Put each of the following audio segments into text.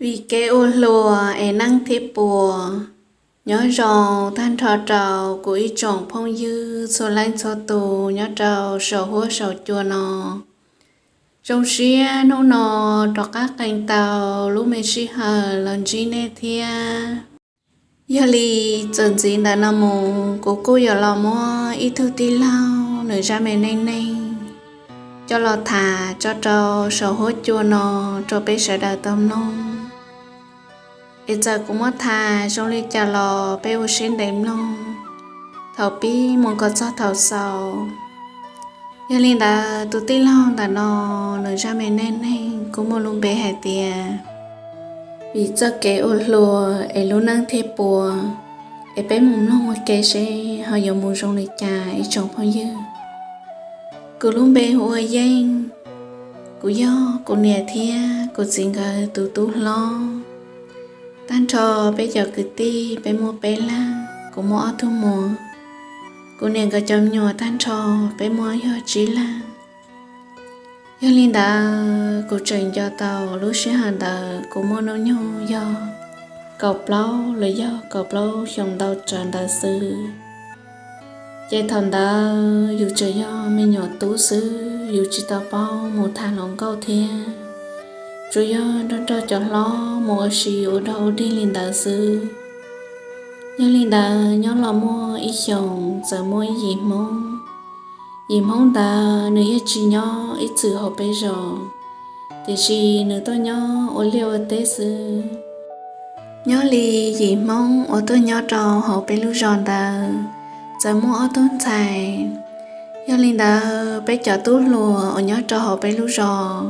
Vim kev ua hluas es neeb thiab puas. Nyob zoo tag nrho rau kuv ib tsoom phooj ywg txhua leej txhua tus nyob rau saum huab saum cua no. Zoo siab hnub no rov qab qee tau lub me sij hawm los ntsib nej thiab. Yog li txuas ntxiv ntawm no mus kuv kuj yuav los muab ib tug tij laug nws zaj me neej neeg coj los tham tso rau saum huab cua no rau peb sawv daws tau mloog. Es txawm kuv muab tham zoo li cas los peb ua siab ntev mloog thaum pib mus kom txog thaum xaus. Yog li ntawd tus tij laug ntawm no nws zaj me neej neeg kuj muaj lub npe hais tias Vim txoj kev ua hluas es lub neej thiaj puas. Es peb mus mloog ua ke seb ho yuav mus zoo li cas ib tsoom phooj ywg. Kuv lub npe hu ua Yeej. Kuv yog kuv niam thiab kuv txiv nkawd tus tub hlob. Tag nrho peb cov kwv tij peb muaj peb leeg, kuv muaj ob tug muam. Kuv niam nkawd cov me nyuam tag nrho peb muaj yog tsib leeg. Yog li ntawd kuv tseem nco tau lub sij hawm ntawd kuv muaj hnub nyoog yog kaum plaub los yog kaum plaub xyoo ntau tsawg ntawd xwb. Ces thaum ntawd yus tseem yog me nyuam tub xwb, yus tsis tau paub mus tham hluas nkauj thiab, tsuas yog nrog nrog cov hlob mus ua si ua dog ua dig li ntawd xwb. Yog li ntawd nyob los muaj ib xyoos txawm muaj ib yim Hmoob. Yim Hmoob ntawd nws yeej tsis nyob ib txwm hauv peb zos, tiam sis nws tuaj nyob ua liaj ua teb xwb. Nyob li yim Hmoob uas tuaj nyob rau hauv peb lub zos ntawd txawm muaj ob tug ntxhais. Yog li ntawd peb cov tub hluas uas nyob rau hauv peb lub zos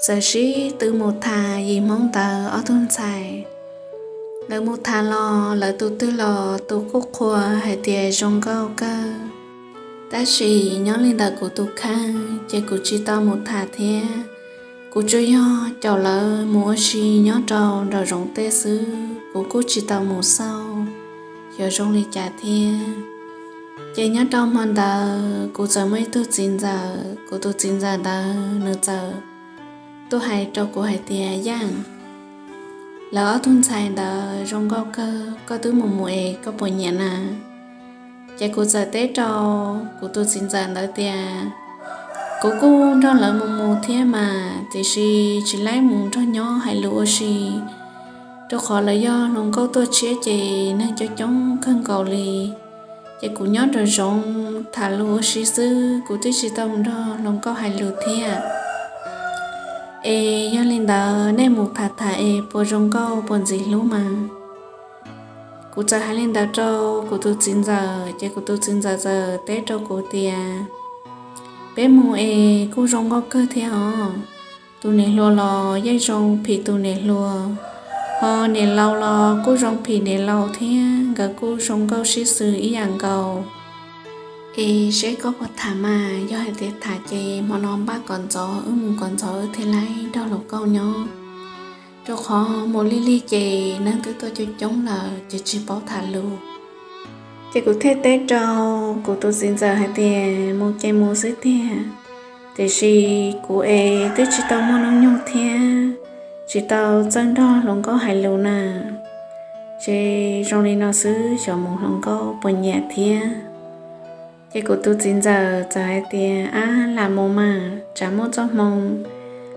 txawm sib tw mus tham yim Hmoob ntawd ob tug ntxhais. Lawv mus tham los lawv tus twg los tus kuj qhuas hais tias zoo nkauj kawg. Tab sis nyob li ntawm kuv tus kheej ces kuv tsis tau mus tham thiab. Kuv tsuas yog caum lawv mus ua si nyob rau nraum zoov tej xwb, kuv kuj tsis tau mus xauj xyov zoo li cas thiab. Ces nyob rau hmo ntawd kuv txawm muaj ib tug txiv ntxawm, kuv tus txiv ntxawm ntawd nws txawm tuaj hais rau kuv hais tias, Yeej, lawv ob tug ntxhais ntawd zoo nkauj kawg, koj twb mus mus es koj puas nyiam na? Ces kuv txawm teb rau kuv tus txiv ntxawm ntawd tias, Kuv kuj nrog lawv mus mus thiab mas, tiam sis tsis laib mus nrog nyob hais lus ua si, rau qhov lawv yog hluas nkauj tuaj tshiab ces neeg coob coob kawg nkaus li. Ces kuv nyob nraum zoov tham lus ua si xwb, kuv twb tsis tau mus nrog hluas nkauj hais lus thiab. Es yog li ntawd nej mus tham tham es puas zoo nkauj puas ntxim hlub mas? Kuv txawm hais li ntawd rau kuv tus txiv ntxawm, ces kuv tus txiv ntxawm txawm teb rau kuv tias, Peb mus es kuj zoo nkauj kawg thiab os. Tus niam hluas los yeej zoo phim tus niam hluas, ho niam laus los kuj zoo phim niam laus thiab, nkawd kuj zoo nkauj sib xws ib yam nkaus. Es seb koj puas tham mas, yog hais tias tham ces hmo no npaj kom ntxov, wb mus kom ntxov wb thiaj laib nrog hluas nkauj nyob, rau qhov mus lig lig ces neeg twb tuaj coob coob lawm ces tsis paub tham lus. Ces kuv thiaj teb rau kuv tus txiv ntxawm hais tias, Mus ces mus xwb tiag, tiam sis kuv es twb tsis tau muaj hnub nyoog thiab, tsis tau txawj nrog hluas nkauj hais lus na. Ces zoo li no xwb, xyov mus hluas nkauj puas nyiam thiab. Ces kuv tus txiv ntxawm txawm hais tias, Ab, lam mus mas, tsam muaj txoj hmoo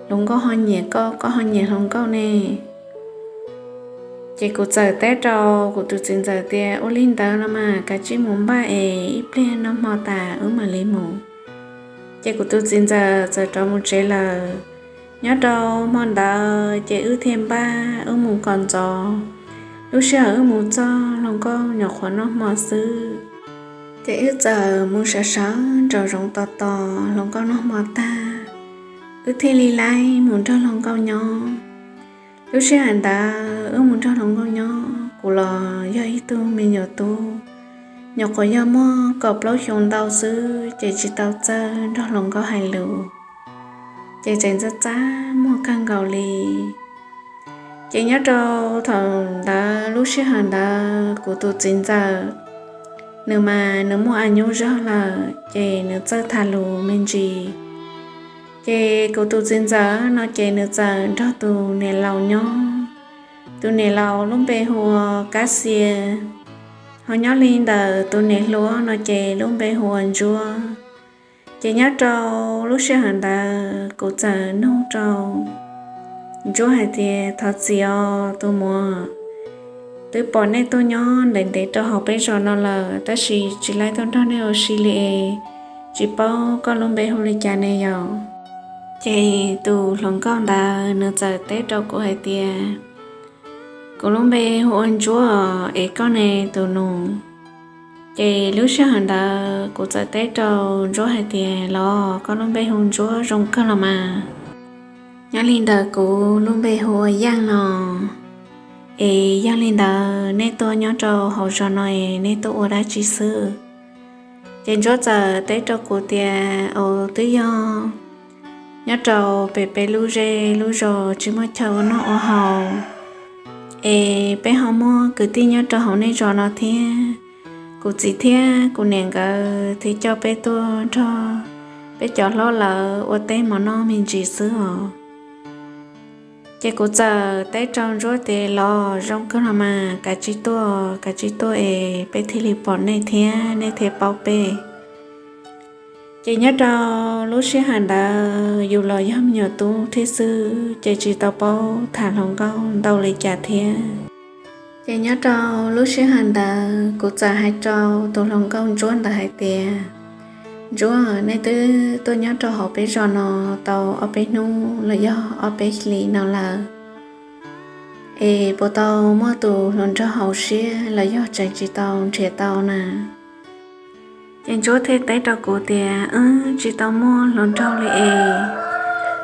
hluas nkauj ho nyiam koj, koj ho nyiam hluas nkauj ne. Ces kuv txawm teb rau kuv tus txiv ntxawm tias, Ua li ntawd los mas kav tsij mus npaj es ib pliag noj hmo tas wb mam li mus. Ces kuv tus txiv ntxawm txawm rov mus tsev lawm. Nyob rau hmo ntawd ces wb thiaj npaj wb mus kom ntxov. Lub sij hawm wb mus txog, hluas nkauj nyuam qhuav noj hmo xwb. Ces wb txawm mus sawv sawv nraum zoov tos tos hluas nkauj noj hmo tag, wb thiaj li laib mus nrog hluas nkauj nyob. Lub sij hawm ntawd wb mus nrog hluas nkauj nyob, kuv los yog ib tug me nyuam tub, nyuam qhuav yog muaj kaum plaub xyoo ntau xwb ces tsis tau txawj nrog hluas nkauj hais lus, ces tseem ntxab txab muag kawg nkaus li. Ces nyob rau thaum ntawd, lub sij hawm ntawd kuv tus txiv ntxawm, nws mas nws muaj a nyuj zog lawm ces nws txawj tham lus me ntsis. Ces kuv tus txiv ntxawm no ces nws txawm nrog tus niam laus nyob. Tus niam laus lub npe hu ua Kab Xia, ho nyob li ntawm tus niam hluas no ces lub npe hu ua Ntsuab. Ces nyob rau lub sij hawm ntawd kuv txawm nug rau Ntsuab hais tias, thov txim os tus muam, twb pom nej tuaj nyob ntev ntev rau hauv peb zos no lawm, tab sis tsis laib tuaj nrog nej ua si li es tsis paub koj lub npe hu li cas ne yom? Ces tus hluas nkauj ntawd nws txawm teb rau kuv hais tias, kuv lub npe hu ua Ntsuab es koj ne tus nus? Ces lub sij hawm ntawd kuv txawm teb rau Ntsuab hais tias, los koj lub npe hu Ntsuab zoo kawg los mas. Nyob li ntawm kuv lub npe hu ua Yeej no. Es yog li ntawd nej tuaj nyob rau hauv zos no es nej tuaj ua dab tsi xwb? Ces Ntsuab txawm teb rau kuv tias, au twb yog nyob rau pem peb lub zej lub zos tsis muaj chaw ua noj ua haus, es peb ho muaj kwv tij nyob rau hauv nej zos no thiab. Kuv txiv thiab kuv niam nkawd thiaj coj peb tuaj nrog peb cov hlob lawv ua teb mov noj me ntsis xwb os. Ces kuv txawm teb rau Ntsuab tias, los zoo kawg los mas, kav tsij tuaj, kav tsij tuaj es peb thiaj li pom nej thiab nej thiaj paub peb. Ces nyob rau lub sij hawm ntawd yus los yog me nyuam tub thiab xwb, ces tsis tau paub tham hluas nkauj ntau li cas thiab. Ces nyob rau lub sij hawm ntawd kuv txawm hais rau tus hluas nkauj Ntsuab ntawd hais tias, Ntsuab, nej twb tuaj nyob rau hauv peb zos no tau ob peb hnub los yog ob peb hlis no lawm, es puas tau muaj tus hluas nraug haum siab los yog tseem tsis tau nrhiav tau na? Ces Ntsuab thiaj teb rau kuv tias, wb tsis tau muaj hluas nraug li es,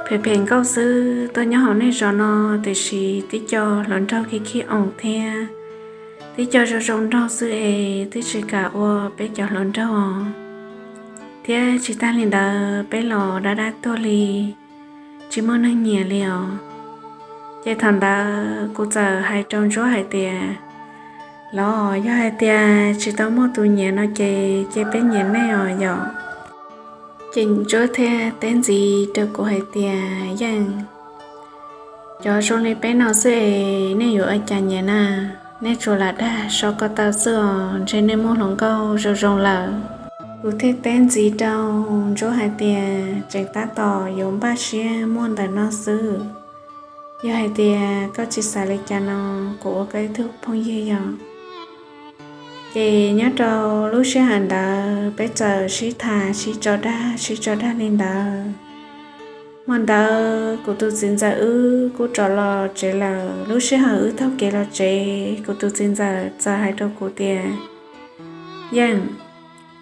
phem phem nkauj xwb, tuaj nyob hauv nej zos no tiam sis tib co hluas nraug khib khib oos thiab tib co zoo zoo nraug xwb es twb tsis kam ua peb cov hluas nraug os. Thiab tsis tag li ntawd peb los dab dab tuag li, tsis muaj neeg nyiam li os. Ces thaum ntawd kuv txawm hais rau Ntsuab hais tias, los yog hais tias tsis tau muaj tus nyiam no ces cia peb nyiam nej os yom. Ces Ntsuab thiaj teb ntxiv rau kuv hais tias, Yeej, cov zoo li peb no xwb es nej yuav ua cas nyiam na? Nej tsuas lam dag so ko taw xwb os, ntshe nej muaj hluas nkauj zoo zoo lawm. Kuv thiaj teb ntxiv rau Ntsuab hais tias, tseem tab tom yuav npaj siab muaj ntawm no xwb. Yog hais tias koj tsis xav li cas no, kuv ua koj ib tug phooj ywg yom. Ces nyob rau lub sij hawm ntawd peb txawm sib tham sib tso dag sib tso dag li ntawd. Hmo ntawd kuv tus txiv ntxawm wb kuj rov los tsev lawm. Lub sij hawm wb taug kev los tsev, kuv tus txiv ntxawm txawm hais rau kuv tias, Yeej,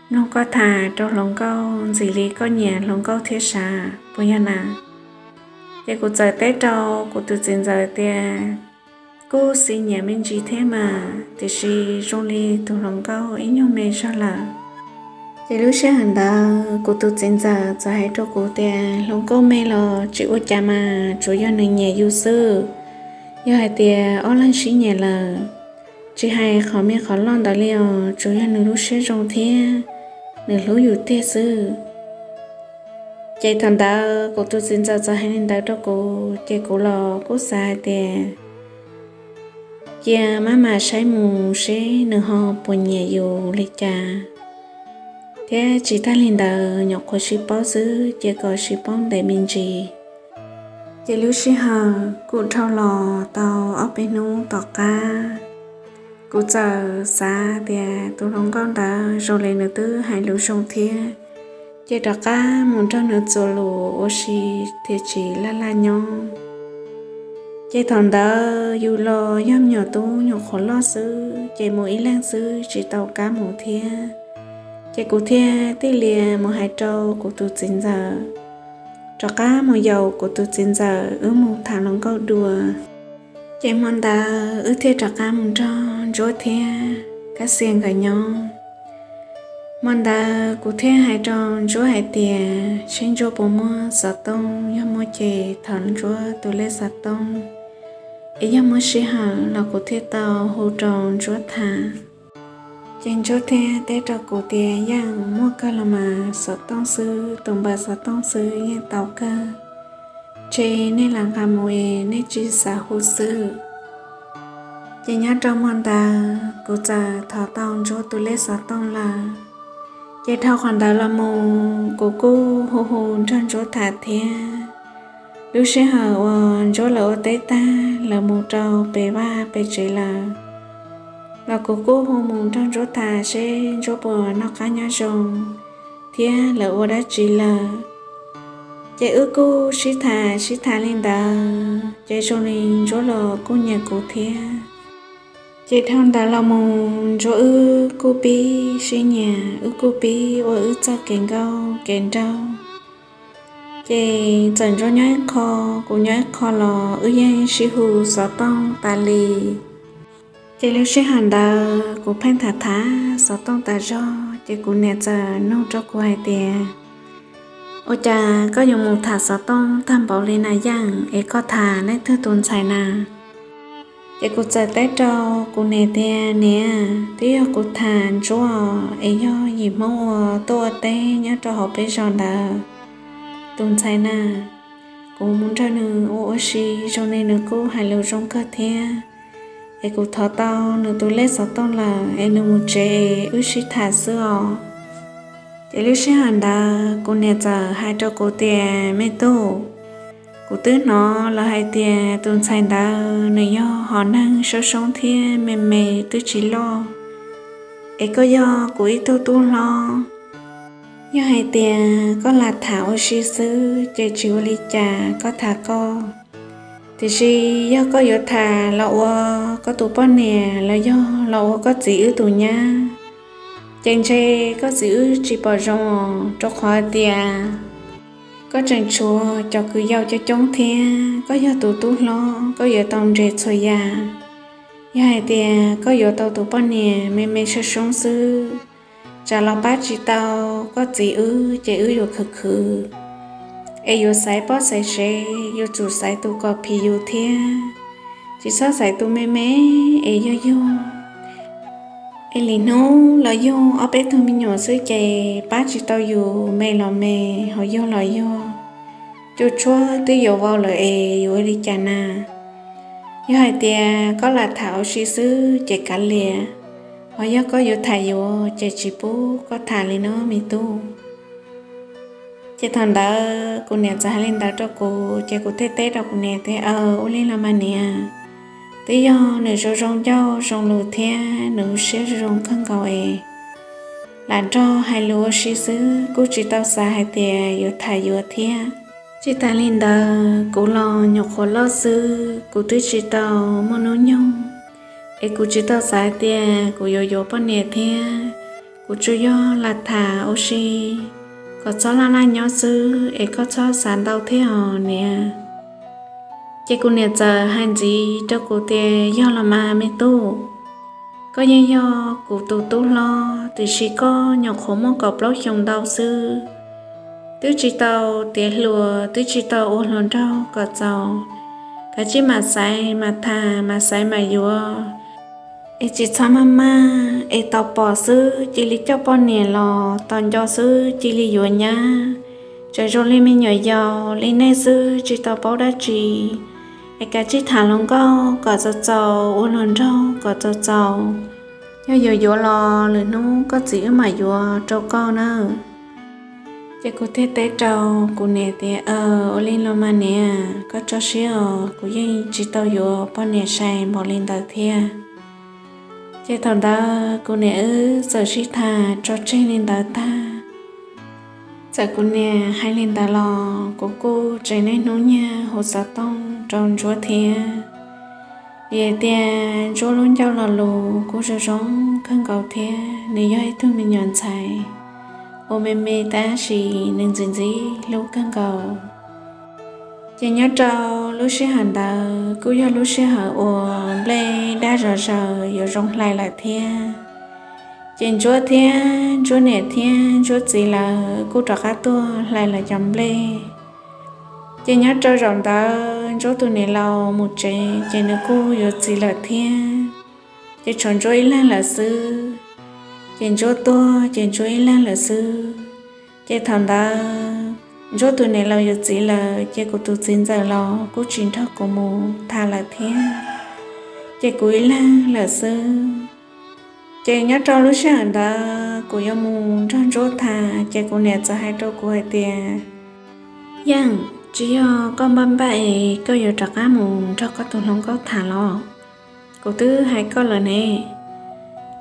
mloog koj tham rau hluas nkauj ntxim li koj nyiam hluas nkauj thiab sav, puas yog na? Ces kuv txawm teb rau kuv tus txiv ntxawm tias, kuj xis nyiam me ntsis thiab mas, tiam sis zoo li tus hluas nkauj ib nyuag me zog lawm. Ces lub sij hawm ntawd kuv tus txiv ntxawm txawm hais rau kuv tias, hluas nkauj me los tsis ua cas mas, tsuas yog nws nyiam yus xwb. Yog hais tias ob leeg sib nyiam lawm, tsis hais qhov me qhov loj ntawd li os, tsuas yog nws lub siab zoo thiab nws hlub yus tiag xwb. Ces thaum ntawd kuv tus txiv ntxawm txawm hais li ntawd rau kuv, ces kuv los kuj xav hais tias, cia maj mam saib mus seb nws ho puas nyiam yus li cas, thiab tsis tag li ntawd nyuam qhuav sib paub xwb, cia kom sib paub ntev me ntsis. Ces lub sij hawm kuj dhau los tau ob peb hnub tom qab, kuv txawm xav tias tus hluas nkauj ntawd zoo li nws twb hais lus zoo thiab, ces rov qab mus nrog nws txuas lus ua si thiaj tsis laj laj nyob. Ces thaum ntawd yus los yog me nyuam tub nyuam qhuav loj xwb, ces mus ib leeg xwb tsis tau kab mus thiab. Ces kuv thiaj tij lias mus hais rau kuv tus txiv ntxawm, rov qab mus yaum kuv tus txiv ntxawm wb mus tham hluas nkauj dua. Ces hmo ntawd wb thiaj rov qab mus nrog Ntsuab thiab Kab Xia nkawd nyob. Hmo ntawd kuv thiaj hais rau Ntsuab hais tias, seb Ntsuab puas muaj xov tooj, yog muaj ces thov Ntsuab tus lej xov tooj, es yog muaj sij hawm los kuv thiaj tau hu rau Ntsuab tham. Ces Ntsuab thiaj teb rau kuv tias, yeej muaj kawg los mas, xov tooj xwb, tus npawb xov tooj xwb yeej tau kawg. Ntshe nej lam nqa mus es nej tsis xav hu xwb. Ces nyob rau hmo ntawd kuv txawm thov tau Ntsuab tus lej xov tooj lawm. Ces dhau qhov ntawd los mus kuv kuj hu hu nrog Ntsuab tham thiab. Lub sij hawm uas Ntsuab lawv ua teb tag lawv mus rau pem vaj pem tsev lawm, los kuv kuj hu mus nrog Ntsuab tham seb Ntsuab puas noj qab nyob zoo thiab lawv ua dab tsi lawm. Ces wb kuj sib tham sib tham li ntawd ces zoo li Ntsuab los kuj nyiam kuv thiab. Ces dhau ntawd los mus Ntsuab wb kuj pib sib nyiam, wb kuj pib ua wb txoj kev nkauj kev nraug. Ces txawm Ntsuab nyob ib qho, kuv nyob ib qho los wb yeej sib hu xov tooj tas li. Ces lub sij hawm ntawd kuv pheej tham tham xov tooj tas zog ces kuv niam txawm nug rau kuv hais tias, ua cas koj yuav mus tham xov tooj tag npaum li na Yeej, es koj tham leej twg tus ntxhais na? Ces kuv txawm teb rau kuv niam tias, niam, twb yog kuv tham Ntsuab es yog yim Hmoob uas tuaj ua teb nyob rau hauv peb zos ntawd tus ntxhais na. Kuv mus nrog nws ua ua si zoo li nws kuj hais lus zoo kawg thiab. Es kuv thov tau nws tus lej xov tooj lawm es nws mus tsev es wb sib tham xwb os. Ces lub sij hawm ntawd kuv niam txawm hais rau kuv tias, me tub, kuv twb hnov lawv hais tias tus ntxhais ntawd nws yog hom neeg soob soob thiab me me twb tsis loj, es koj yog kuv ib tug tub hlob. Yog hais tias koj lam tham ua si xwb ces tsis ua li cas, koj tham koj. Tiam sis yog koj yuav tham los ua koj tus poj niam los yog los ua koj txiv wb tus nyab, ces ntshe koj txiv wb tsis pom zoo os, rau qhov tias koj tseem tshuav cov kwv yau coob coob thiab koj yog tus tub hlob, koj yuav tau nres txhua yam. Yog hais tias koj yuav tau tus poj niam me me soob soob xwb, tsam los pab tsis tau koj txiv wb ces wb yuav khwv khwv, es yuav xaiv poj xaiv sev, yuav tsum xaiv tus kom phim yus thiab, tsis txhob xaiv tus me me es yog yug, es lwm hnub los yug ob peb tug me nyuam xwb ces pab tsis tau yus, me los me, ho yug los yug, cua tshuab twb yuav vau lawm es yuav ua li cas na? Yog hais tias koj lam tham ua si xwb ces kav liam, ho yog koj yuav tham yuav ces tsis pub koj tham li no me tub. Ces thaum ntawd kuv niam txawm hais li ntawd rau kuv ces kuv thiaj teb rau kuv niam tias, aw, ua li los mas niam, twb yog nws zoo zoo ncauj zoo lus thiab nws siab zoo zoo kawg nkaus es lam nrog hais lus ua si xwb, kuj tsis tau xav hais tias yuav tham yuav thiab. Tsis tas li ntawd kuv los nyuam qhuav loj xwb, kuv twb tsis tau muaj hnub nyoog, es kuv tsis tau xav tias kuv yuav yuav poj niam thiab. Kuv tsuas yog lam tham ua si kom txhob laj laj nyob xwb es koj txhob xav ntau thiab os niam. Ces kuv niam txawm hais ntxiv rau kuv tias, yog los mas me tub, koj yeej yog kuv tus tub hlob tiam sis koj nyuam qhuav muaj kaum plaub xyoo ntau xwb, twb tsis tau tiav hluas, twb tsis tau ua hluas nraug kom txaus. Kav tsij mam xaiv mam tham, mam xaiv mam yuav, es tsis txhob maj maj, es tos pom xwb cia li coj poj niam los, tos nco xwb cia li yuav nyab. Tseem zoo li me nyuam yaus li nej xwb tsis tau paub dab tsi, es kav tsij tham hluas nkauj kom txaus txaus, ua hluas nraug kom txaus txaus. Yog yuav yuav los lwm hnub koj txiv wb mam yuav rau koj nawb. Ces kuv thiaj teb rau kuv niam tias, aw, ua li los mas niam, koj tso siab os, kuv yeej tsis tau yuav poj niam sai npaum li ntawd thiab. Ces thaum ntawd kuv niam wb txawm sib tham tso tseg li ntawd tag. Txawm kuv niam hais li ntawd los kuv kuj tseem niaj hnub nyiag hu xov tooj rau Ntsuab thiab. Vim tias Ntsuab lub ncauj lo lus kuj zoo zoo kawg nkaus thiab nws yog ib tug me nyuam ntxhais uas me me tab sis nws ntxim ntxim hlub kawg nkaus. Ces nyob rau lub sij hawm ntawd kuj yog lub sij hawm uas nplej dab zom zaws yuav zoo hlais lawm thiab. Ces Ntsuab thiab Ntsuab niam thiab Ntsuab txiv lawv kuj rov qab tuaj hlais lawv cov nplej. Ces nyob rau zaum ntawd Ntsuab tus niam laus mus tsev ces nws kuj yuav txiv lawm thiab. Ces tshuav Ntsuab ib leeg lawm xwb. Ces Ntsuab tuag ces Ntsuab ib leeg lawm xwb. Ces thaum ntawd Ntsuab tus niam laus yuav txiv lawm ces kuv tus txiv ntxawm los kuj tsis nrog kuv mus tham lawm thiab. ces kuv ib leeg lawm xwb. Ces nyob rau lub sij hawm ntawd kuv yuav mus nrog Ntsuab tham, ces kuv niam txawm hais rau kuv hais tias, Yeej, tsis yog koj npaj npaj es koj yuav rov qab mus nrog koj tus hluas nkauj tham los? Kuv twb hais koj lawm ne.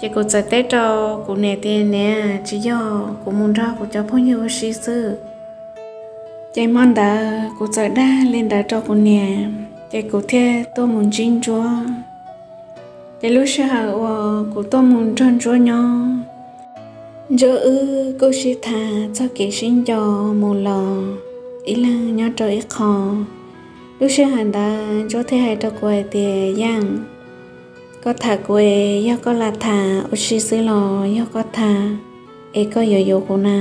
Ces kuv txawm teb rau kuv niam tias, Niam, tsis yog, kuv mus nrog kuv cov phooj ywg ua si xwb. Ces hmo ntawd kuv txawm dag li ntawd rau kuv niam, ces kuv thiaj tuaj mus ntsib Ntsuab. Ces lub sij hawm uas kuv tuaj mus nrog Ntsuab nyob, Ntsuab wb kuj sib tham txog kev sib nco mus los, ib leeg nyob rau ib qho. Lub sij hawm ntawd Ntsuab thiaj hais rau kuv hais tias, Yeej, koj tham kuv es yog koj lam tham ua si xwb los yog koj tham es koj yuav yuav kuv na?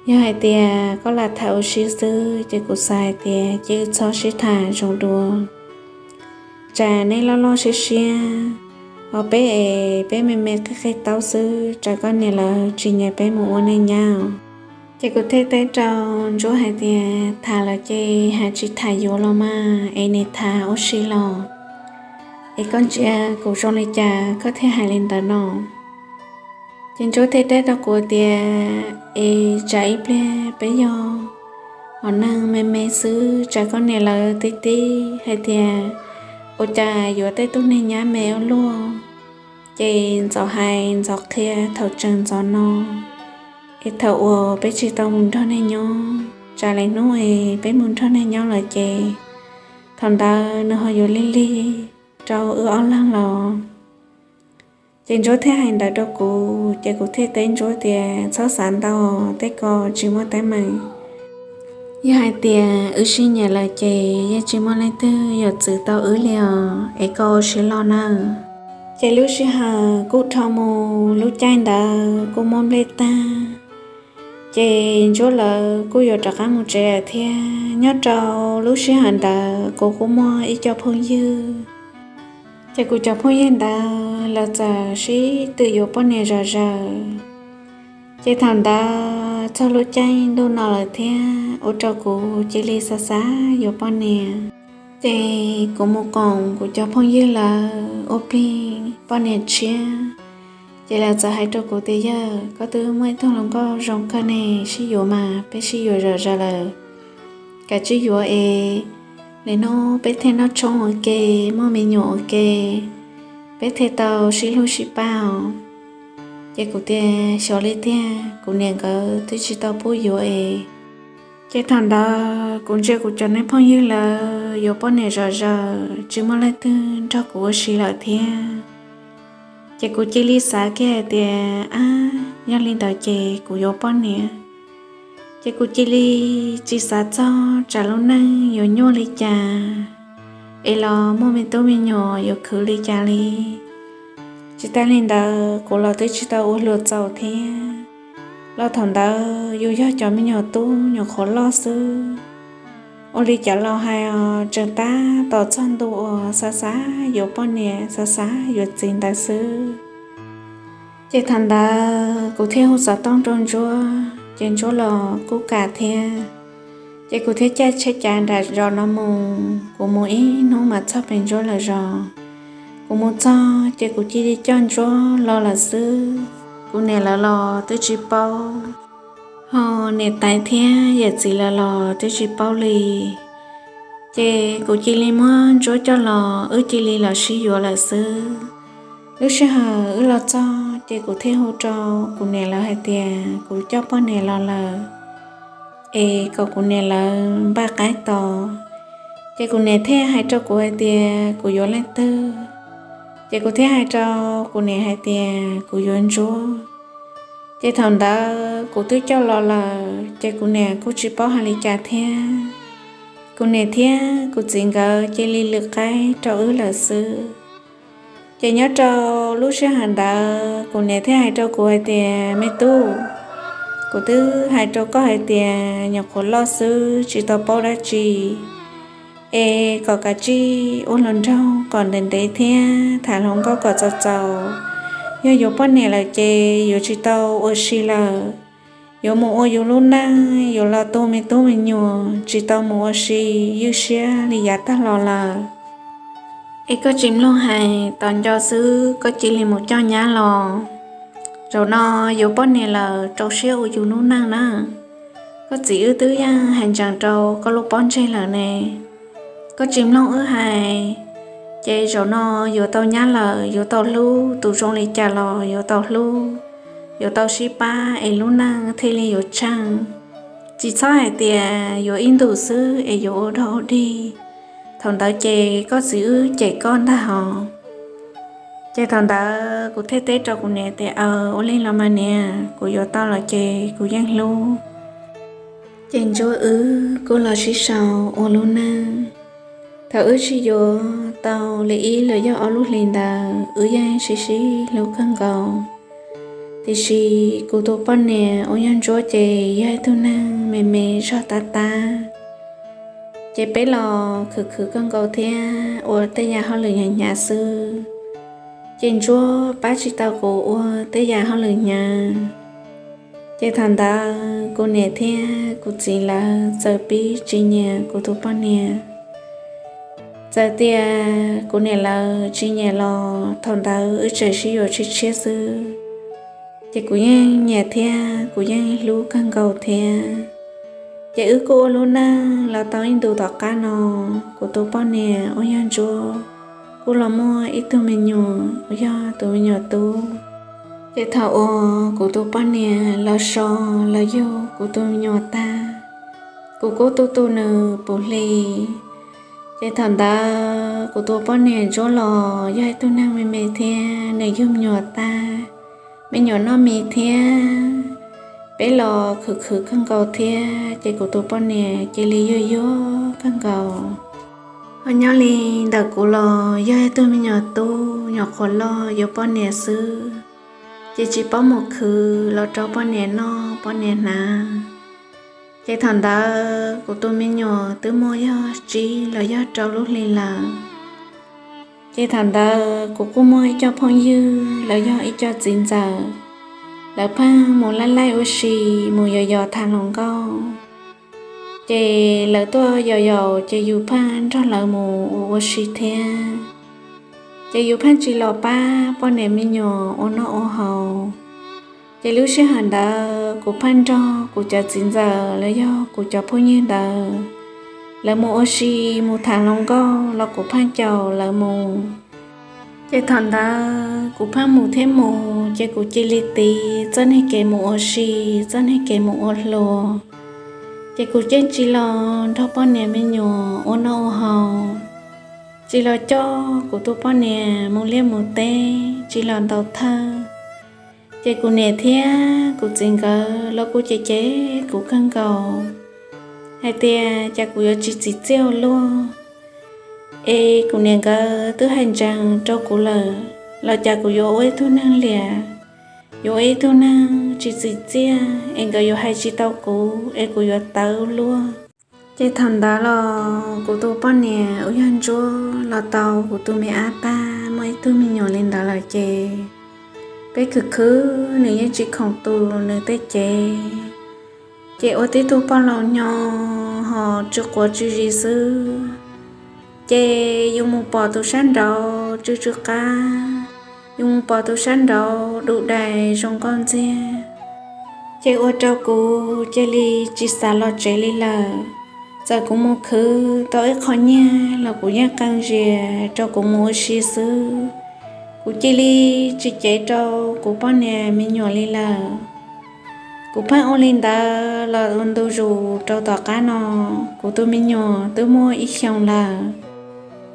Yog hais tias koj lam tham ua si xwb ces kuv xav hais tias cia wb txhob sib tham zoo dua. Tsam neb loj loj siab siab, ho peb es peb me me qig qig taub xwb, tsam koj niam lawv tsis nyiam peb mus ua neej nyab. Ces kuv thiaj teb rau Ntsuab hais tias, Tham lawm ces hais tsis tham yuav los mas, es nim tham ua si los? Es koj ntsia kuv zoo li cas koj thiaj hais li ntawd no? Ces Ntsuab thiaj teb rau kuv tias, Es tsam ib pliag peb yog hom neeg me me xwb, tsam koj niam lawv tib tib hais tias, Ua cas yuav tej tug neeg nyab me ua luaj? Ces ntxov hais ntxov qhia thaum tseem ntxov no, es thaum uas peb tsis tau mus nrog neeg nyob, tsam lwm hnub es peb mus nrog neeg nyob lawm ces thaum ntawd nws ho yuav lig lig rau wb ob leeg los. Ces Ntsuab thiaj hais ntawd rau kuv, ces kuv thiaj teb Ntsuab tias, Txhob xav ntau, tej ko tsis muaj teeb meem. Yog hais tias wb sib nyiam lawm ces yeej tsis muaj leej twg yuav txwv tau wb li os, es koj ua siab loj nawb. Ces lub sij hawm kuj dhau mus, lub caij ntawd kuj muab nplej tag, ces Ntsuab lawv kuj yuav rov qab mus tsev lawm thiab. Nyob rau lub sij hawm ntawd kuv kuj muaj ib co phooj ywg, ces kuv cov phooj ywg ntawd lawv txawm sib tw yuav poj niam zom zaws. Ces thaum ntawd txog lub caij ntuj no lawm thiab, ua rau kuv cia li xav xav yuav poj niam. Ces kuv mus koom kuv cov phooj ywg lawv ua plig poj niam tshiab. Ces lawv txawm hais rau kuv tias, Yawg, koj twb muaj ib tug hluas nkauj zoo kawg ne, sib yuav mas peb sib yuav zom zaws lawm, kav tsij yuav es lwm hnub peb thiaj noj tshoob ua ke, muaj me nyuam ua ke, peb thiaj tau sib hlub sib pab os. Ces kuv tias, Xyov li tiag, kuv niam nkawd twb tsis tau pub yuav es. Ces thaum ntawd kuv ntsia kuv cov neeg phooj ywg lawv yuav poj niam zom zaws, tsis muaj leej twg nrog kuv ua si lawm thiab. Ces kuv cia li xav kiag hais tias, Ab, yog li ntawd ces kuv yuav poj niam. Ces kuv cia li tsis xav txog tsam lub neej yuav nyuaj li cas, es los muaj me tub me nyuam yuav khwv li cas li. Tsis tas li ntawd kuv los twb tsis tau ua hluas txaus thiab. Los thaum ntawd yus yog cov me nyuam tub nyuam qhuav loj xwb, ua li cas los hais os, tseem tab tom txog ntu uas xav xav yuav poj niam xav xav yuav txiv ntawd xwb. Ces thaum ntawd kuv thiaj hu xov tooj rau Ntsuab, ces Ntsuab los kuj kam thiab. Ces kuv thiaj caij tsheb cav nram zos no mus, kuv mus ib hnub mas txog pem Ntsuab lawv zos. Kuv mus txog ces kuv cia li coj Ntsuab los lawm xwb. Kuv niam lawv los twb tsis paub, ho niam tais thiab yawm txiv lawv los twb tsis paub li. Ces kuv cia li muab Ntsuab coj los, wb cia li los sib yuav lawm xwb. Lub sij hawm wb los txog ces kuv thiaj hu rau kuv niam lawv hais tias kuv coj poj niam los lawm, es kom kuv niam lawv npaj qaib tos. Ces kuv niam thiaj hais rau kuv hais tias kuv yuav leej twg. Ces kuv thiaj hais rau kuv niam hais tias kuv yuav Ntsuab. Ces thaum ntawd kuv twb coj los lawm, ces kuv niam kuj tsis paub hais li cas thiab. Kuv niam thiab kuv txiv nkawd cia li lwm qaib rau wb lawm xwb. Ces nyob rau lub sij hawm ntawd kuv niam thiaj hais rau kuv hais tias, Me tub, kuv twb hais rau koj hais tias nyuam qhuav loj xwb tsis tau paub dab tsi, es kom kav tsij ua hluas nraug kom ntev ntev thiab tham hluas nkauj kom txaus txaus. Yog yuav poj niam lawm ces yuav tsis tau ua si lawm, yuav mus ua yus lub neej, yuav los tu me tub me nyuam, tsis tau mus ua si ywj siab li yav tag los lawm. Es koj tsis mloog hais, tos nco xwb koj cia li mus coj nyab los. Zaum no yuav poj niam lawm rau siab ua yus lub neej na. Koj txiv wb twb yeej hais ntsees rau koj lub pob ntseg lawm ne. Koj tsis mloog wb hais, ces zaum no yuav tau nyab lawm yuav tau hlub, tus zoo li cas los yuav tau hlub, yuav tau sib pab es lub neej thiaj li yuav tsheej. Tsis txhob hais tias yuav ib ntus xwb es yuav ua dog ua dig. Thaum ntawd ces koj txiv wb cem koj ntag hos. Ces thaum ntawd kuv thiaj teb rau kuv niam tias, Aw, ua li los mas niam, kuv yuav tau lawm ces kuv yeej hlub. Ces Ntsuab wb kuj los sib sau ua lub neej. Thaum wb tsis yuav tau li ib los yog ob lub hlis ntawd wb yeej sib sib hlub kawg nkaus. Tiam sis kuv tus poj niam uas yog Ntsuab ces yog ib tug neeg me me zog tab tab. Ces peb los khwv khwv kawg nkaus thiab ua tej yam hauj lwm hnyav hnyav xwb. Ces Ntsuab pab tsis tau kuv ua tej yam hauj lwm hnyav. Ces thaum ntawd kuv niam thiab kuv txiv lawv txawm pib tsis nyiam kuv tus poj niam. Txawm tias kuv niam lawv tsis nyiam los thaum ntawd wb tseem sib yuav tshiab tshiab xwb. Ces kuv yeej nyiam thiab kuv yeej hlub kawg nkaus thiab. Ces wb kuj ua lub neej los tau ib ntus tom qab no, kuv tus poj niam uas yog Ntsuab kuj los muaj ib tug me nyuam uas yog tus me nyuam tub. Ces thaum uas kuv tus poj niam los so los yug kuv tus me nyuam tag, kuv kuj tu tu nws puv hli. Ces thaum ntawd kuv tus poj niam Ntsuab los yog ib tug neeg me me thiab nws yug me nyuam tag, me nyuam noj mis thiab. Peb los khwv khwv kawg nkaus thiab ces kuv tus poj niam cia li yuag yuag kawg nkaus. Ho nyob li ntawm kuv los yog ib tug me nyuam tub nyuam qhuav loj yuav poj niam xwb, ces tsis paub mus khwv los rau poj niam noj poj niam hnav. Ces thaum ntawd kuv tus me nyuam twb muaj yog tsib los yog rau lub hli lawm. Ces thaum ntawd kuv kuj muaj ib co phooj ywg los yog ib co txiv ntxawm, lawv pheej mus laij laij ua si, mus yos yos tham hluas nkauj. Ces lawv tuaj yaum yaum ces yus pheej nrog lawv mus ua ua si thiab. Ces yus pheej tsis los pab poj niam me nyuam ua noj ua haus. Ces lub sij hawm ntawd kuv pheej nrog kuv cov txiv ntxawm los yog kuv cov phooj ywg ntawd, lawv mus ua si mus tham hluas nkauj los kuv pheej caum lawv mus. Ces thaum ntawd kuv pheej mus thiab mus ces kuv cia li tiv txoj niag kev mus ua si, txoj niag kev mus ua hluas. Ces kuv yeej tsis los nrog poj niam me nyuam ua noj ua haus, tsis los coj kuv tus poj niam mus liaj mus teb, tsis los ntaus thawj. Ces kuv niam thiab kuv txiv nkawd los kuj cem cem kuv kawg nkaus hais tias cas kuv yuav tsis txim txiaj ua luaj. Es kuv niam nkawd twb hais ntsees rau kuv lawm los cas kuv yuav ua ib tug neeg liam, yuav ua ib tug neeg tsis txim txiaj es nkawd yuav hais tsis tau kuv es kuv yuav tawv luaj. Ces thaum ntawd los kuv tus poj niam uas yog Ntsuab los tau kuv tus me ab tag muaj ib tug me nyuam li ntawd lawm ces peb khwv khwv nws yeej tsis khoom tu nws tej cev. Ces ua tib tug poj laus nyo ho tsw quav tsw zis xwb. Ces yus mus pom tus sab nraud tsw tsw qab, yus mus pom tus sab nraud du dais zoo nkauj ntxiag. Ces ua rau kuv cia li tsis xav los tsev li lawm. Txawm kuv mus khwv tau ib qho nyiaj los kuv yeej qee zias rau kuv mus ua si xwb. Kuv cia li tsis cev rau kuv poj niam me nyuam li lawm. Kuv pheej ua li ntawd los ua ntu zus rau tom qab no, kuv tus me nyuam twb muaj ib xyoos lawm.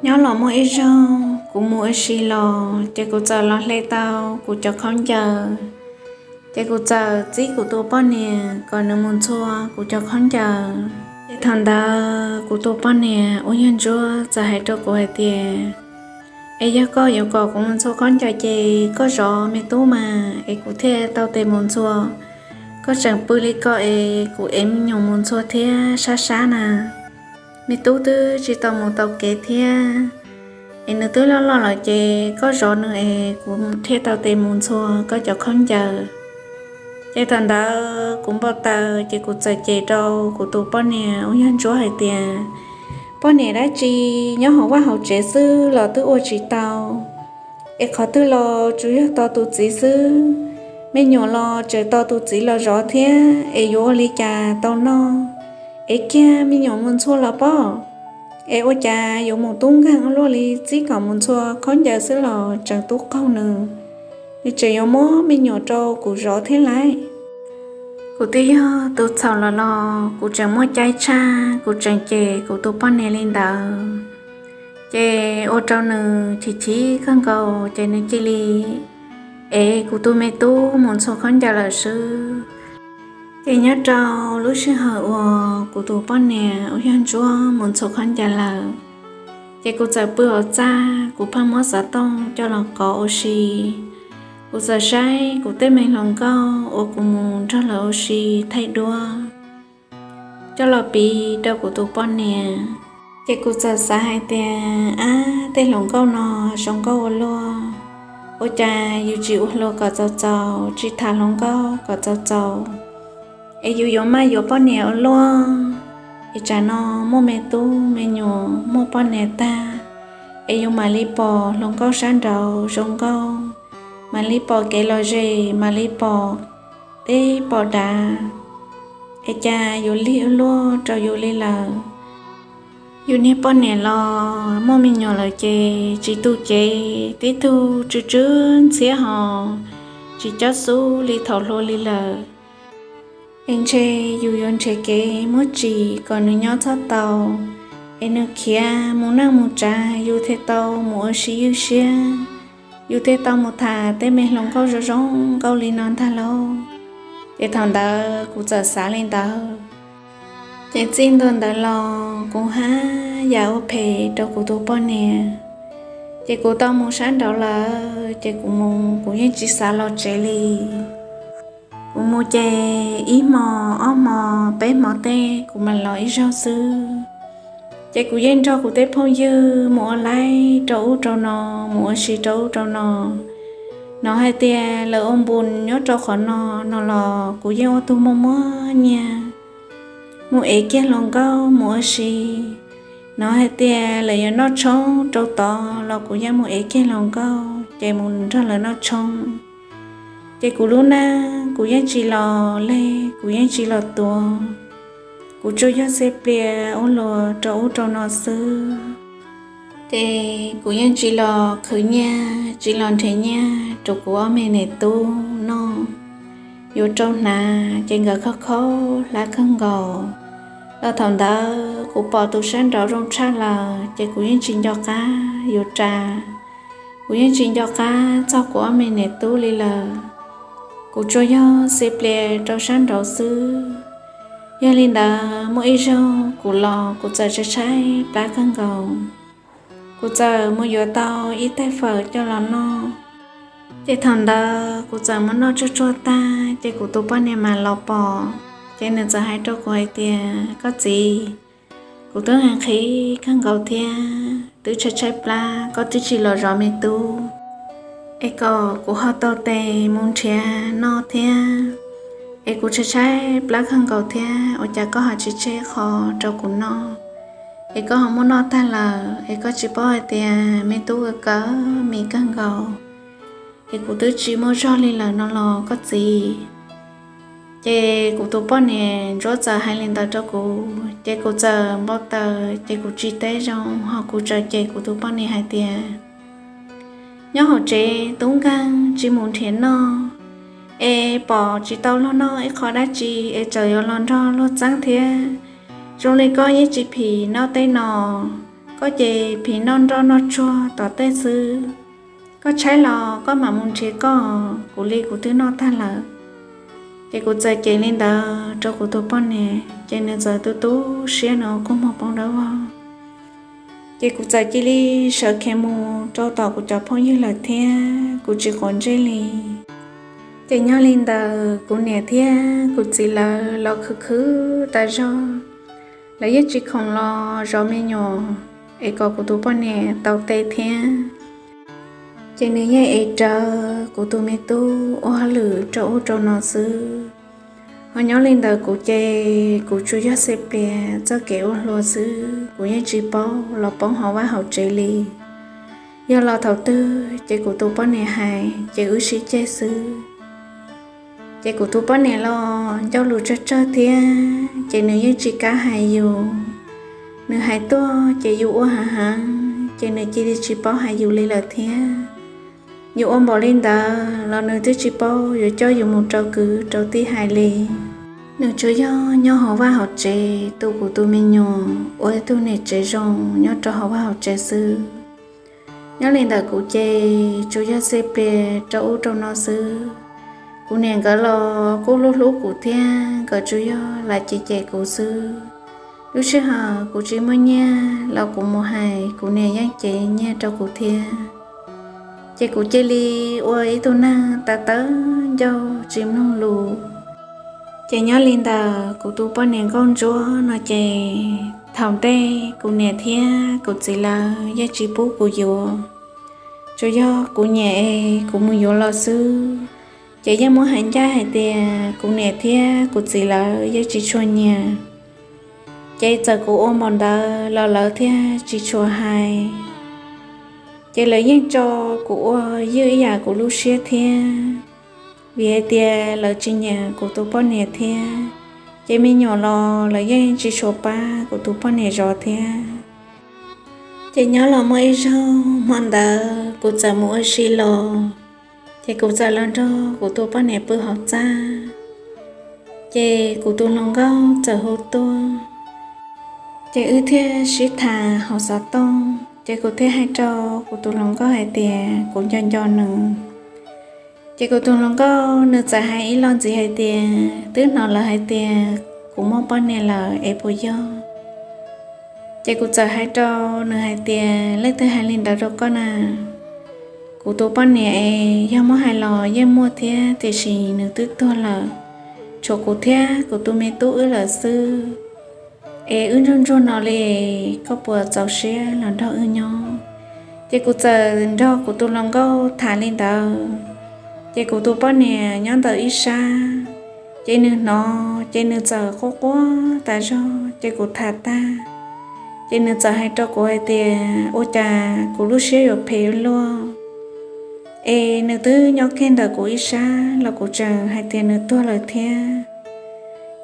Nyob los muaj ib zaug kuv mus ua si los ces kuv txawm los hle tau kuv cov khaub ncaws. Ces kuv txawm txib kuv tus poj niam kom nws mus ntxhua kuv cov khaub ncaws. Ces thaum ntawd kuv tus poj niam uas yog Ntsuab txawm hais rau kuv hais tias, Es yog koj yuav kom kuv mus ntxhua khaub ncaws ces koj zov me tub mas es kuv thiaj tau tes mus ntxhua. Koj tseem pw li ko es kuv ev me nyuam mus ntxhua thiab sab sab na. Me tub twb tsis tau mus tau kev thiab, es nws twb loj loj lawm ces koj zov nws es kuv thiaj tau tes mus ntxhua koj cov khaub ncaws. Ces thaum ntawd kuv npau taws ces kuv txawm cem rau kuv tus poj niam uas yog Ntsuab hais tias, Poj niam dab tsi nyob hauv vaj hauv tsev xwb los twb ua tsis tau, es qhov twg los tsuas yog tos tus txiv xwb. Me nyuam los tseem tos tus txiv los zov thiab, es yuav ua li cas tau noj? Es kiag me nyuam mus ntxhua los pob, es ua cas yuav mus tub nkeeg ua luaj li, txib kom mus ntxhua khaub ncaws xwb los tseem tub qaug nws, nws tseem yuav muab me nyuam rau kuv zov thiab lauj. Kuv twb yog tus txhaum los los kuv tseem muaj caij tshaj, kuv tseem cem kuv tus poj niam li ntawd, ces ua rau nws chim chim kawg nkaus, ces nws cia li ev kuv tus me tub mus ntxhua khaub ncaws lawm xwb. Ces nyob rau lub sij hawm uas kuv tus poj niam uas yog Ntsuab mus ntxhua khaub ncaws lawm, ces kuv txawm pw hauv txaj, kuv pheej muab xov tooj coj los kov ua si. Kuv txawm saib kuv tej me hluas nkauj uas kuv mus nrog lawv ua si thaij duab coj los piv rau kuv tus poj niam. Ces kuv txawm xav hais tias, ab, tej hluas nkauj no zoo nkauj ua luaj, ua cas yus tsis ua hluas kom txaus txaus, tsis tham hluas nkauj kom txaus txaus, es yus yuav maj yuav poj niam ua luaj, es tsam no muaj me tub me nyuam muaj poj niam tag, es yus mam li pom hluas nkauj sab nraud zoo nkauj, mam li pom kev lom zem, mam li pom deb pom dav, es cas yuav lig ua luaj rau yus li lawm. Yus niag poj niam los muaj me nyuam lawm ces tsis tu cev, tib tug tsw tsw ntxhiab hos tsis cob xub li thaum hluas li lawm. Es ntshe yus yuav nrhiav kev muab tsim kom nws nyob txhob tau, es nws khiav mus neej mus tsav yus thiaj tau mus ua si ywj siab, yus thiaj tau mus tham tej me hluas nkauj zoo zoo nkauj li no ntag lauj. Ces thaum ntawd kuv txawm xav li ntawd. Ces txij ntua ntawd los kuv haj yam ua phem rau kuv tus poj niam. Ces kuv tau mus sab nraud lawm, ces kuv mus kuv yeej tsis xav los tsev li. Kuv mus ces ib hmo, ob hmo, peb hmo tej kuv mam los ib zaug xwb. Ces kuv yeej nrog kuv tej phooj ywg mus ua laib rau ub rau no, mus ua si rau ub rau no. Hnov hais tias lawv ua npus nyob rau qhov no no los kuv yeej ua tug muaj muaj nyiaj, mus ev kiag hluas nkauj mus ua si. Hnov hais tias lawv yuav noj tshoob rau tod los kuv yeej mus ev kiag hluas nkauj ces mus nrog lawv noj tshoob. Ces kuv lub neej kuv yeej tsis los leg, kuv yeej tsis los tuav, kuv tsuas yog xeb plias ua luag rau ub rau no xwb. Ces kuv yeej tsis los khwv nyiaj, tsis los nrhiav nyiaj rau kuv ob me niam tub noj. Yuav rau hnav ces nkawd khob khob hlab kawg nkaus. Los thaum ntawd kuv pom tus sab nraud zoo tshaj lawm ces kuv yeej tsis nco qab yuav ras, kuv yeej tsis nco qab txog kuv ob me niam tub li lawm. Kuv tsuas yog xeb plias rau sab nraud xwb. Yog li ntawd muaj ib zaug kuv los kuv txawm tshaib tshaib plab kawg nkaus. Kuv txawm mus yuav tau ib tais fawm coj los noj. Ces thaum ntawd kuv txawm mus noj tsuag tsuag tag ces kuv tus poj niam mam los pom, ces nws txawm hais rau kuv hais tias, koj txiv, kuv twb hais qhib kawg nkaus thiab twb tshaib tshaib plab, koj twb tsis los zov me tub, es kom kuv ho tau tes mus nrhiav noj thiab. Es kuv tshaib tshaib plab kawg nkaus thiab ua cas koj ho tsis tseg qho rau kuv noj, es koj ho muab noj tag lawm, es koj tsis paub hais tias me tub kawg kawg mis kawg nkaus, es kuv twb tsis muaj zog li lawm no los koj txiv. Ces kuv tus poj niam Ntsuab txawm hais li ntawd rau kuv ces kuv txawm npau taws ces kuv tsis teb zoo ho kuv txawm cem kuv tus poj niam hais tias, nyob hauv tsev tub nkeeg tsis mus nrhiav noj, es pom tsis tau luag noj ib qho dab tsi es txawm yuav los nrog luag txeeb thiab. Zoo li koj yeej tsis phim noj tej no, koj ces phim noj nroj noj tsuag tom tej xwb. Koj tshaib los koj mam mus nrhiav koj, kuv li kuv twb noj tag lawm. Ces kuv txawm cem li ntawd rau kuv tus poj niam ces nws txawm tu tu siab, nws ua kua muag poob dawb vog. Ces kuv txawm cia li sawv khiav mus rau tom kuv cov phooj ywg lawm thiab kuv tsis quav ntsej li. Ces nyob li ntawd kuv niam thiab kuv txiv lawv los khwv khwv tas zog, lawv yeej tsis khoom los zov me nyuam es kom kuv tus poj niam tau tes thiab. Ces nws yeej ev rawv kuv tus me tub ua hauj lwm rau ub rau no xwb. Ho nyob li ntawd kuv ces kuv tsuas yog xij plias txoj kev ua hluas xwb, kuv yeej tsis paub los poob hauv vaj hauv tsev li. Yog los thaum twg ces kuv tus poj niam hais ces wb sib ceg xwb. Ces kuv tus poj niam los ncauj lus tsawg tsawg thiab ces nws yeej tsis kam hais yus. Nws hais tuaj ces yus ua heev heev ces nws cia li tsis paub hais yus li lawm thiab. Yus ua npaum li ntawd los nws twb tsis paub yuav coj yus mus rau kwv rau tij hais li. Nws tsuas yog nyob hauv vaj hauv tsev tu kuv tus me nyuam ua ib tug niam tsev zoo nyob rau hauv vaj hauv tsev xwb. Nyob li ntawd kuv ces tsuas yog xij plias rau ub rau no xwb. Kuv niam nkawd los kuj hlub hlub kuv thiab nkawd tsuas yog lam cem cem kuv xwb. Lub sij hawm kuv tsis muaj nyiaj los kuv mus hais kuv niam yeej cev nyiaj rau kuv thiab. Ces kuv cia li ua ib tug neeg tawv tawv ncauj tsis mloog lus. Ces nyob li ntawd kuv tus poj niam nkauj ntsuab no ces thaum ntej kuv niam thiab kuv txiv lawv yeej tsis pub kuv yuav. Tsuas yog kuv nyiam es kuv mus yuav los xwb. Ces yeej muab hais ncaj hais tias kuv niam thiab kuv txiv lawv yeej tsis tshua nyiam. Ces txawm kuv ua npaum ntawd los lawv thiaj tsis tshua hais. Ces lawv yeej tso kuv ua ywj ib yam kuv lub siab thiab, vim hais tias lawv tsis nyiam kuv tus poj niam thiab. Ces me nyuam los lawv yeej tsis tshua pab kuv tus poj niam zov thiab. Ces nyob los muaj ib zaug hmo ntawd kuv txawm mus ua si los, ces kuv txawm los nrog kuv tus poj niam pw hauv txaj. Ces kuv tus hluas nkauj txawm hu tuaj, ces wb thiaj sib tham hauv xov tooj. Ces kuv thiaj hais rau kuv tus hluas nkauj hais tias kuv nco nco nws. Ces kuv tus hluas nkauj nws txawm hais ib lo ntxiv hais tias twb hnov lawv hais tias kuv muaj poj niam lawm es puas yog. Ces kuv txawm hais rau nws hais tias leej twg hais li ntawd rau koj na? Kuv tus poj niam es yog muab hais los yeej muaj thiab tiam sis nws twb tuag lawm, tshuav kuv thiab kuv tus me tub wb lawm xwb. Es wb ntsuag ntsuag no li, koj puas txaus siab los nrog wb nyob? Ces kuv txawm nrog kuv tus hluas nkauj tham li ntawd, ces kuv tus poj niam nyob ntawm ib sab, ces nws hnov ces nws txawm quaj quaj tas zog. Ces kuv tham tag, ces nws txawm hais rau kuv hais tias ua cas kuv lub siab yuav phem ua luaj, es nws twb nyob kiag ntawm kuv ib sab los kuv tseem hais tias nws tuag lawm thiab.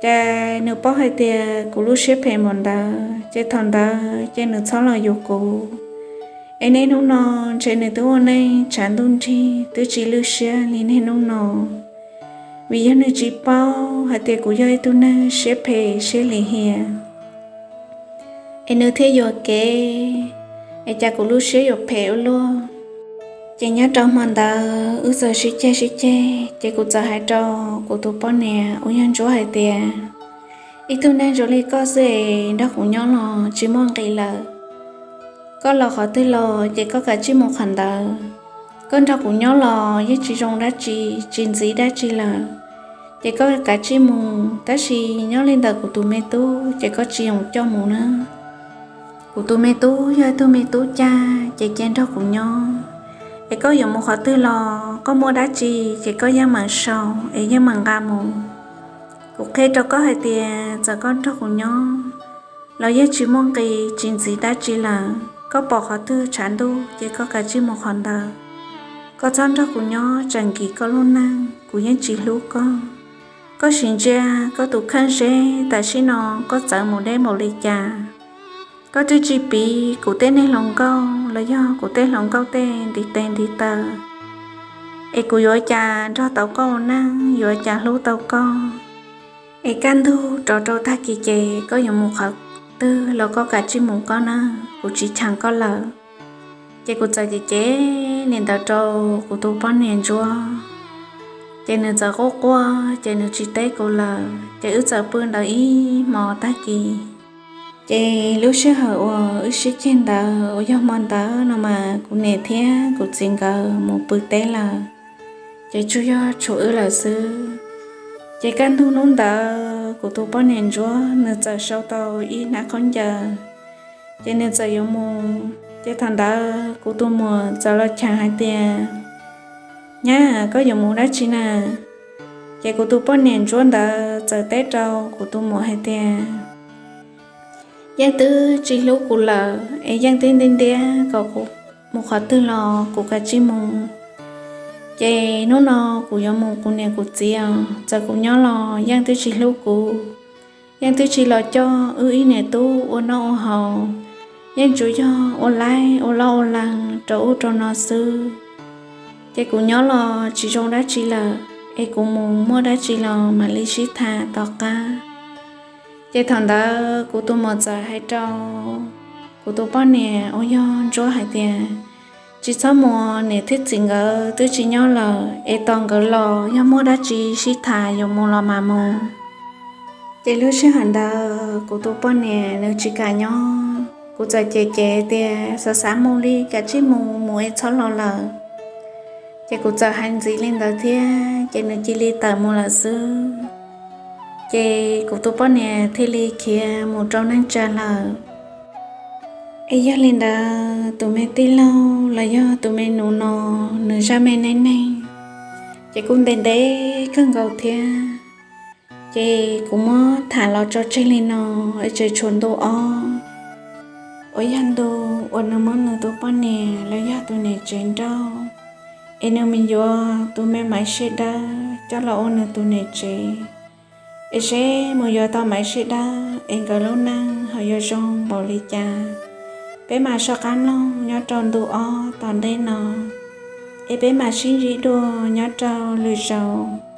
Ces nws paub hais tias kuv lub siab phem npaum ntawd, ces thaum ntawd ces nws txhob los yuav kuv. Es niaj hnub no ntshe nws twb ua neej tshav ntuj nrig twb tsis lwj siab li niaj hnub no, vim yog nws tsis paub hais tias kuv yog ib tug neeg siab phem siab lim hiam, es nws thiaj yuam kev, es cas kuv lub siab yuav phem ua luaj. Ces nyob rau hmo ntawd wb txawm sib ceg sib ceg, ces kuv txawm hais rau kuv tus poj niam uas yog Ntsuab hais tias ib tug neeg zoo li koj xwb es nrog kuv nyob los tsis muaj nqis lawm. Koj los qhov twg los ces koj kav tsij mus qhov ntawd. Koj nrog kuv nyob los yeej tsis zoo dab tsi, tsis ntxiv dab tsi lawm. Ces koj kav tsij mus, tab sis nyob li ntawm kuv tus me tub ces koj tsis yoom coj mus na. Kuv tus me tub yog ib tug me tub cag ces cia nrog kuv nyob. Es koj yuav mus qhov twg los koj muaj dab tsi ces koj yeej meem sau es yeej meem nqa mus. Kuv qhia rau koj hais tias txawm koj nrog kuv nyob los yeej tsis muaj nqis tsis ntxiv dab tsi lawm. Koj pom qhov twg tshav ntuj ces koj kav tsij mus qhov ntawd. Koj txhob nrog kuv nyob tsam nkim koj lub neej, kuv yeej tsis hlub koj. Koj sim ntsia koj tus kheej seb tam sim no koj txawv mus deb npaum li cas. Koj twb tsis piv kuv tej neeg hluas nkauj los yog kuv tej hluas nkauj tej ntiv tes ntiv taw, es kuv yuav cas nrog tau koj ua neej, yuav cas hlub tau koj. Es kaj ntug rov rau tag kis ces koj yuav mus qhov twg los koj kav tsij mus koj na, kuv tsis cheem koj lawm. Ces kuv txawm cem cem li ntawd rau kuv tus poj niam Ntsuab, ces nws txawm quaj quaj ces nws tsis teb kuv lawm. Ces wb txawm pw ntawd ib hmo tag kis. Ces lub sij hawm uas wb sib ceg ntawd uas yog hmo ntawd no mas kuv niam thiab kuv txiv nkawd mus pw teb lawm, ces tsuas yog tshuav wb lawm xwb. Ces kaj ntug hnub ntawd kuv tus poj niam Ntsuab nws txawm sau tau ib hnab khaub ncaws, ces nws txawm yuav mus. Ces thaum ntawd kuv tus muam txawm los cheem hais tias, Nyab, koj yuav mus dab tsi na? Ces kuv tus poj niam ntsuab ntawd txawm teb rau kuv tus muam hais tias, Yeej twb tsis hlub kuv lawm es yeej twb ntiab ntiab kom kuv mus qhov twg los kuv kav tsij mus. Ces hnub no kuv yuav mus kuv niam kuv txiv os, txawm kuv nyob los yeej twb tsis hlub kuv, yeej twb tsis los coj wb ib niam tub ua noj ua haus, yeej tsuas yog ua laib ua loj ua lees rau ub rau no xwb. Ces kuv nyob los tsis zoo dab tsi lawm, es kuv mus muaj dab tsi los mam li sib tham tom qab. Ces thaum ntawd kuv tus muam txawm hais rau kuv tus poj niam uas yog ntsuab hais tias, Tsis txhob mus, niam thiab txiv nkawd twb tsis nyob lawm, es tos nkawd los yog muaj dab tsi sib tham yuav mus los mas mus. Ces lub sij hawm ntawd kuv tus poj niam nws tsis kam nyob, kuv txawm cem cem tias, Xav xav mus li kav tsij mus, mus es txhob los lawm. Ces kuv txawm hais ntxiv li ntawd thiab ces nws cia li tawm mus lawm xwb. Ces kuv tus poj niam thiaj li khiav mus rau neej tsa lawm. Es yog li ntawd tus me tij laug los yog tus me nus no, nws zaj me neej neeg ces kuj ntev ntev kawg nkaus thiab. Ces kuv muab tham los tso tseg li no, es tseem tshuav ntu ob uas yog ntu uas nws muab nws tus poj niam los yog tus niam tsev nrauj, es nws mus yuav tus me Maiv Siab Dawb coj los ua nws tus niam tsev. Es seb mus yuav tau Maiv Siab Dawb es nkawd lub neej ho yuav zoo npaum li cas, peb mam soj qab mloog nyob rau ntu ob tom ntej no. Es peb mam sib ntsib dua nyob rau lwm zaus.